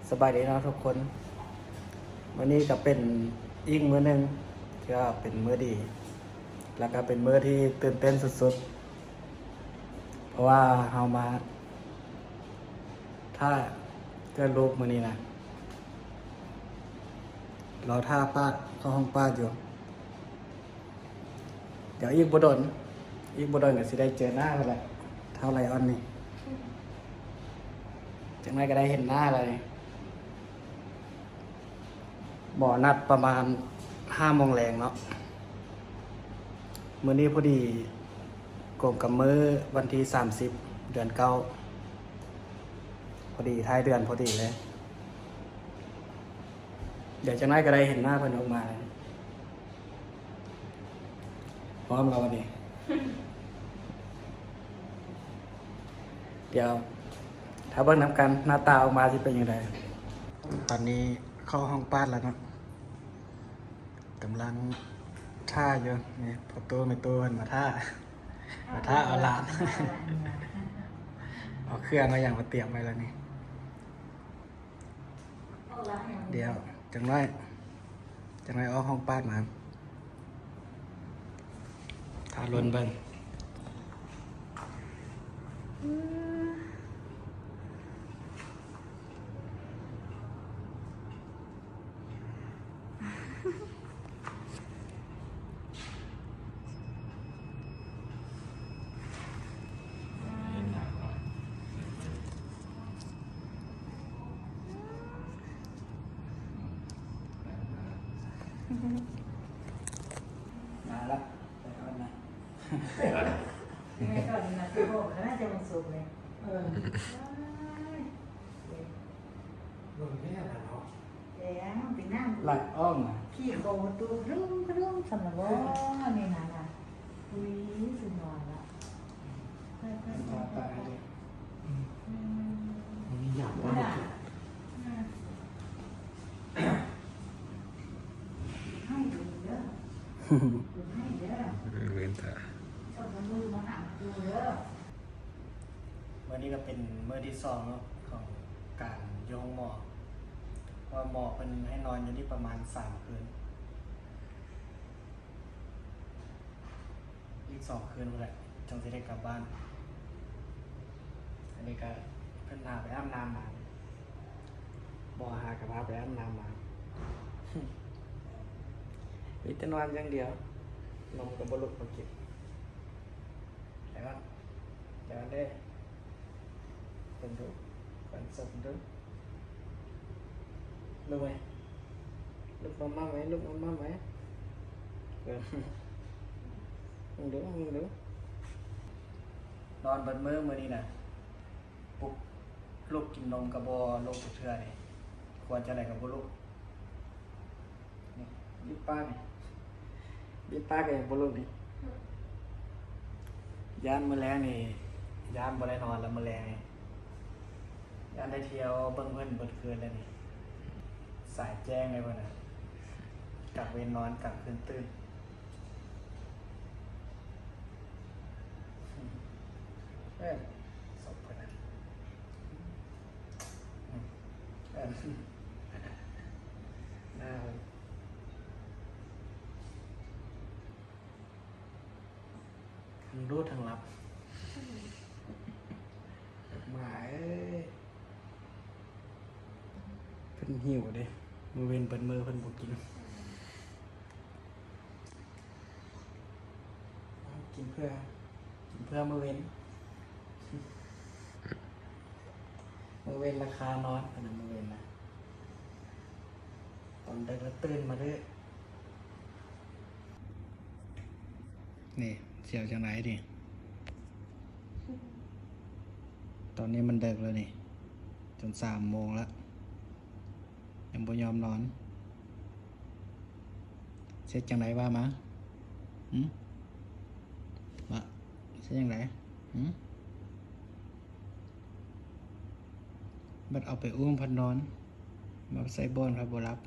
ສະບາຍດີເນາະທຸກຄົນ, ມື້ນີ້ກໍເປັນອີກມື້ໜຶ່ງທີ່ວ່າເປັນມື້ດີ ແລ້ວກໍເປັນມື້ທີ່ຕື່ນເຕັ້ນສຸດໆ ເພາະວ່າເຮົາມາຖ້າເກີດລູກມື້ນີ້ນະ, ລໍຖ້າປາດ ເຂົ້າຫ້ອງປາດຢູ່. ດຽວອີກບໍ່ດົນ ອີກບໍ່ດົນກໍຊິໄດ້ເຈີໜ້າເພິ່ນແຫຼະ ທ້າວໄລອອນນີ້. ຈັ່ງໃດກໍໄດ້ເຫັນໜ້າແລ້ວນີ້ ໝໍນັດປະມານຫ້າໂມງແລງເນາະ. ມື້ນີ້ພໍດີກົງກັບມື້ວັນທີສາມສິບ ເດືອນເກົ້າ ພໍດີທ້າຍເດືອນພໍດີເລີຍ. ດຽວຈັກໜ້ອຍກໍໄດ້ເຫັນໜ້າເພິ່ນອອກມາແລ້ວ. ພ້ອມແລ້ວບັດນີ້ ດຽວຖ້າເບິ່ງນຳກັນ ໜ້າຕາອອກມາຊິເປັນຈັ່ງໃດ. ຕອນນີ້ເຂົ້າຫ້ອງປາດແລ້ວເນາະ, ກຳລັງຖ້າຢູ່. ນີ້ພໍ່ຕູ້ແມ່ຕູ້ເພິ່ນມາຖ້າ ມາຖ້າເອົາຫຼານ ເອົາເຄື່ອງເອົາຫຍັງມາຕຽມໄວ້ແລ້ວນີ້. ດຽວຈັກໜ້ອຍ ຈັກໜ້ອຍອອກຫ້ອງປາດມາ ຖ້າລົນເບິ່ງ. ມາລະ ໄປກ່ອນນະ ໄປກ່ອນນະ ຊິບຫົກ ໜ້າຈະວັນສຸກເລີຍ. ເອີ ລົງແລ້ວລະເນາະ. ແລ້ວໄປນັ່ງ ລັກອອກນະ ຂີ່ໂຄຕຸກລຸ້ມໆ ຊັ້ນລະບໍ ນີ້ນະນະ. ອຸ້ຍ ຊິນອນລະ ໄປໆໆ ຕາຍເດ້. ອືມ ອືມ ມັນມີຫຍັງວະ ໃຫ້ເດີ ໃຫ້ເດີ ເອີ ເວັນຖ້າ ສົ່ງມືມາຫາກູເດີ. ມື້ນີ້ກໍເປັນມື້ທີສອງເນາະ ຂອງການຢູ່ໂຮງໝໍ ເພາະວ່າໝໍເພິ່ນໃຫ້ນອນຢູ່ນີ້ປະມານສາມຄືນ ອີກສອງຄືນພຸ້ນແຫຼະ ຈັ່ງຊິໄດ້ກັບບ້ານ. ອັນນີ້ກໍເພິ່ນພາໄປອາບນ້ຳມາ ບໍ່ຫາກໍພາໄປອາບນ້ຳມາ ມີແຕ່ນອນຢ່າງດຽວ ນົມກໍບໍ່ລຸກມາກິນ. ແລ້ວ ແລ້ວເດ້ ເບິ່ງດູ ເບິ່ງສົບດູ ລຸກໄວ້ ລຸກມາມ່ຳໄວ້ ລຸກມາມ່ຳໄວ້ ເບິ່ງ ເບິ່ງດູ ເບິ່ງດູ. ນອນເບິດມື້ມື້ນີ້ນະ ປຸກ ລຸກກິນນົມກໍບໍ່ລຸກຈັກເທື່ອນີ້ ຄວນຈັ່ງໃດກໍບໍ່ລຸກ. ນີ້ ບິດປາກນີ້ ບິດປາກກໍຍັງບໍ່ລຸກນີ້. ຢ້ານມື້ແລງນີ້ ຢ້ານບໍ່ໄດ້ນອນແລ້ວມື້ແລງນີ້ ຢ້ານໄດ້ທ່ຽວເບິ່ງເພິ່ນເບິດຄືນແລ້ວນີ້. ສາຍແຈ້ງເລີຍເພິ່ນນະ ກາງເວັນນອນ ກາງຄືນຕື່ນ. ເອີ ສົບເພິ່ນນະ ເອີ ໜ້າເພິ່ນ ທັງດູດທັງຫຼັບ ໝາເອີຍ. ເພິ່ນຫິວເດ້ ມື້ເວັນເບິດມື້ເພິ່ນບໍ່ກິນ. ກິນເພື່ອ ກິນເພື່ອມື້ເວັນ ມື້ເວັນລະຄານອນ ອັນນັ້ນມື້ເວັນນະ ຕອນເດິກລະຕື່ນມາເດີ. ນີ້ ສຽວຈັ່ງໃດນີ້ ຕອນນີ້ມັນເດິກແລ້ວນີ້ ຈົນສາມໂມງລະ ຍັງບໍ່ຍອມນອນ. ເຮັດຈັ່ງໃດວ່າມາ ຫື ວ່າເຮັດຈັ່ງໃດ ຫື ບັດເອົາໄປອຸ້ມພັດນອນ ມາໃສ່ບ່ອນພັດບໍ່ຫຼັບ.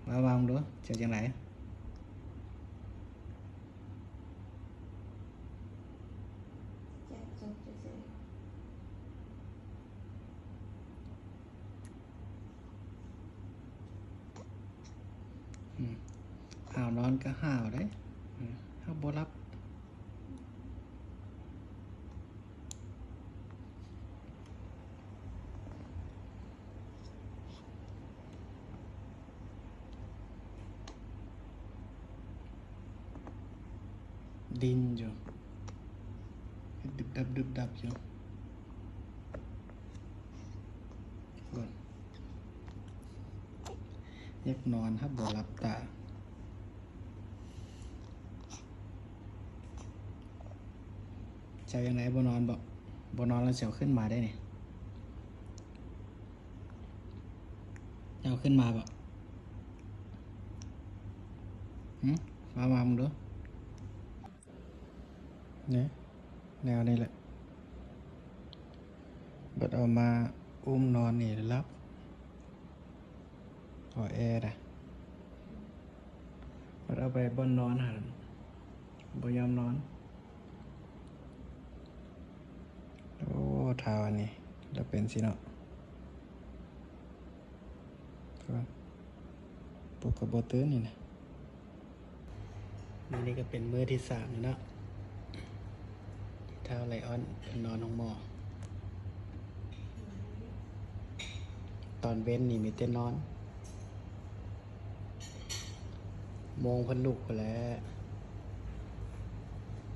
ວ່າ ວ່າເບິ່ງດູ ເຮັດຈັ່ງໃດ? ອື ອືມ ຫາວນອນກໍຫາວເດ້ ເຮົາບໍ່ຫຼັບ. ດິນຢູ່ ເຮັດດຶບດັບ ດຶບດັບຢູ່ ເບິ່ງ ຢາກນອນ ຫາກບໍ່ຫຼັບຕາ. ເຈົ້າຈັ່ງໃດ ບໍ່ນອນບໍ? ບໍ່ນອນແລ້ວຊິເອົາຂຶ້ນມາໄດ້ນີ້ ເອົາຂຶ້ນມາບໍ? ຫຶ ມາ ມາເບິ່ງດູ ນີ້ ແນວນີ້ແຫຼະ ບັດເອົາມາອຸ້ມນອນນີ້ຫຼັບ. ເອົາແອນະ ມັນເອົາໄປບ່ອນນອນຫັ້ນ ບໍ່ຍອມນອນ. ໂອ້ ທ້າວອັນນີ້ລະເປັນຊີ້ເນາະ ປຸກກໍບໍ່ຕື່ນນີ້ນະ. ມື້ນີ້ກໍເປັນມື້ທີສາມແລ້ວເນາະ ທີ່ທ້າວໄລອອນເພິ່ນນອນໂຮງໝໍ. ຕອນເວັນນີ້ມີແຕ່ນອນ ໂມງເພິ່ນລຸກພຸ້ນແຫຼະ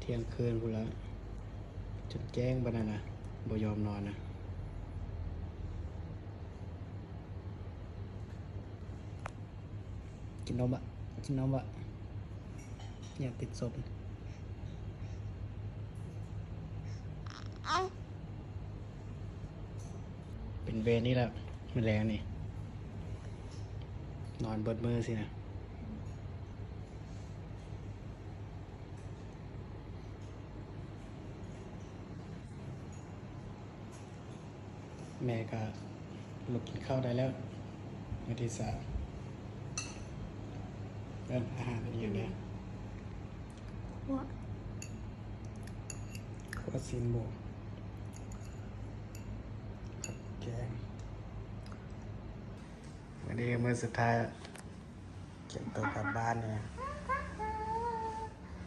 ທ່ຽງຄືນພຸ້ນລະ ຈົນແຈ້ງປານນັ້ນນະ ບໍ່ຍອມນອນນະ. ກິນນົມບະ ກິນນົມບະ ຢາກຕິດສົມ. ເປັນເວນນີ້ແຫຼະ ມື້ແລງນີ້ ນອນເບິດມື້ຊີ້ນະ. ແມ່ກໍລຸກກິນເຂົ້າໄດ້ແລ້ວ ມື້ທີສາມ. ເອີ້ນອາຫານອີ່ຫຍັງແດ່? ຂົ້ວ ຂົ້ວຊີ້ນໝູ ກັບແກງ. ມື້ນີ້ມື້ສຸດທ້າຍ ກຽມໂຕກັບບ້ານແລ້ວ.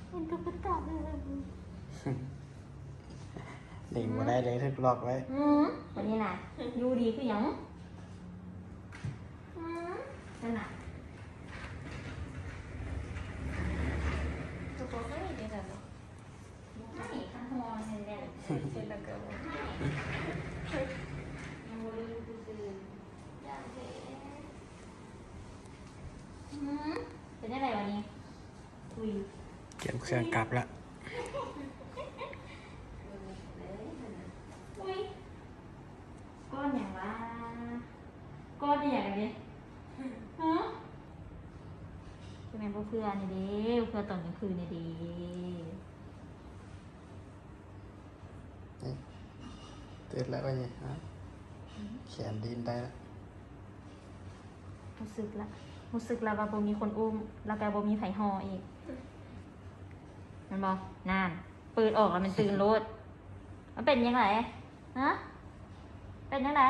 ເປັນຕຸກກະຕາເລີຍ ເດ້ງບໍ່ໄດ້ເລີຍ ຖືກລັອກໄວ້. ອືມ ບັດນີ້ນະ ຢູ່ດີຄືຫຍັງ? ອືມ ນັ້ນນະ ກໍບໍ່ໃຫ້ເດ້ຊັ້ນເນາະ. ໃຫ້ທັງຫົວແມ່ນແຫຼະ ເຊັດແລ້ວກໍບໍ່ໃຫ້ ຍັງບໍ່ລືມຊື່ໆ. ຢ່າງເທ່. ອືມ ເປັນຈັ່ງໃດວະນີ້? ອຸ້ຍ ກຽມເຄື່ອງກັບລະ. ອຸ້ຍ ກ້ອນຫຍັງວະ? ກ້ອນອີ່ຫຍັງອັນນີ້? ຮະ? ຄືແມ່ນບໍ່ເພື່ອນີ້ເດ້ ບໍ່ເພື່ອຕອນກາງຄືນນີ້ເດ້. ນີ້ ຕື່ນແລ້ວບັດນີ້ ຮະ? ແຂນດີ້ນໄດ້ລະ. ຮູ້ສຶກລະ ຮູ້ສຶກລະວ່າບໍ່ມີຄົນອຸ້ມ ແລ້ວກໍບໍ່ມີໃຜຫໍ່ອີກ ແມ່ນບໍ່? ນັ້ນ ເປີດອອກແລ້ວແມ່ນຕື່ນໂລດ. ມັນເປັນຈັ່ງໃດ? ຮະ? ເປັນຈັ່ງໃດ?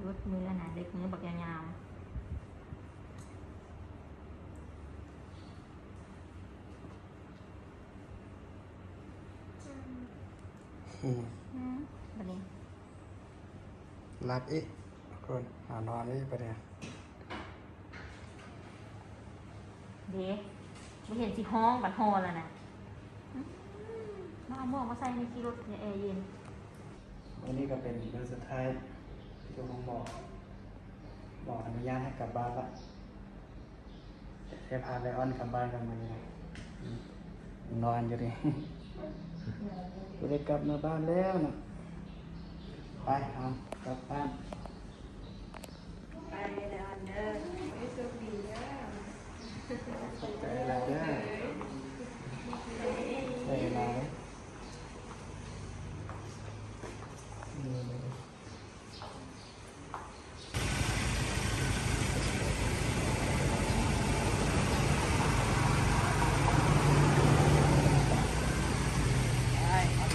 ເລັບມືອັນນັ້ນ ເລັບມືບັກຍາວໆ. ອືມ ອືມ ບັດນີ້ ຫຼັບອີກ ທຸກຄົນ ຫານອນອີກບັດນີ້. ເດ້ ບໍ່ເຫັນຊິຮ້ອງ ບັດຮ້ອນແລ້ວນະ. ອືມ ມາເອົາໝວກມາໃສ່ໃນຂີ່ລົດ ແອເຢັນ. ມື້ນີ້ກໍເປັນມື້ສຸດທ້າຍທີ່ຢູ່ໂຮງໝໍ ໝໍອະນຸຍາດໃຫ້ກັບບ້ານລະ. ໄດ້ພາໄລອອນກັບບ້ານກັນມື້ນີ້ນະ. ອືມ ນອນຢູ່ນີ້ ບໍ່ໄດ້ກັບມາບ້ານແລ້ວນະ. ໄປ ເຮົາກັບບ້ານ. ໄປເດີ ໄປ ໂຊກດີເດີ. ຂອບໃຈຫຼາຍເດີ ໃຈຫຼາຍ.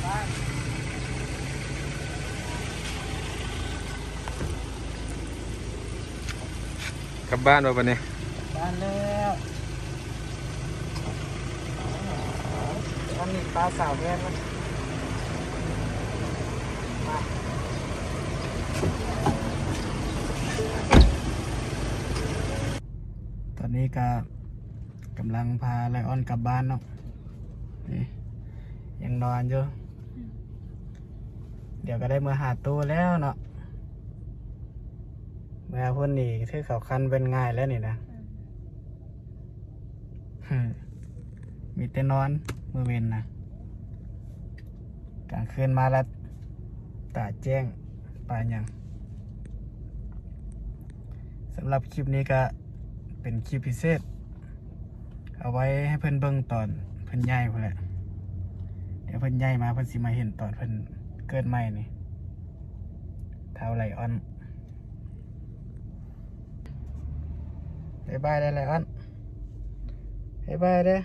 ກັບບ້ານບໍ່ບັດນີ້? ບ້ານແລ້ວ. ອັນນີ້ປາສາວແພງນະ. ຕອນນີ້ກະກຳລັງພາໄລອອນກັບບ້ານເນາະ. ນີ້ ຍັງນອນຢູ່. ອືມ ດຽວກໍໄດ້ເມືອຫາຕູ້ແລ້ວເນາະ. ເມືອພຸ້ນນີ້ຖືເຂົາຄັນເປັນງ່າຍແລ້ວນີ້ນະ. ອືມ ມີແຕ່ນອນມື້ເວັນນະ. ກາງຄືນມາລະຕາແຈ້ງປານຫຍັງ. ສຳລັບຄລິບນີ້ກະເປັນຄລິບພິເສດ ເອົາໄວ້ໃຫ້ເພິ່ນເບິ່ງຕອນເພິ່ນໃຫຍ່ພຸ້ນແຫຼະ. ດຽວເພິ່ນໃຫຍ່ມາເພິ່ນຊິມາເຫັນຕອນເພິ່ນເກີດໃໝ່ນີ້. ທ້າວໄລອອນ. ບາຍບາຍເດີ້ໄລອອນ. ບາຍບາຍເດີ້.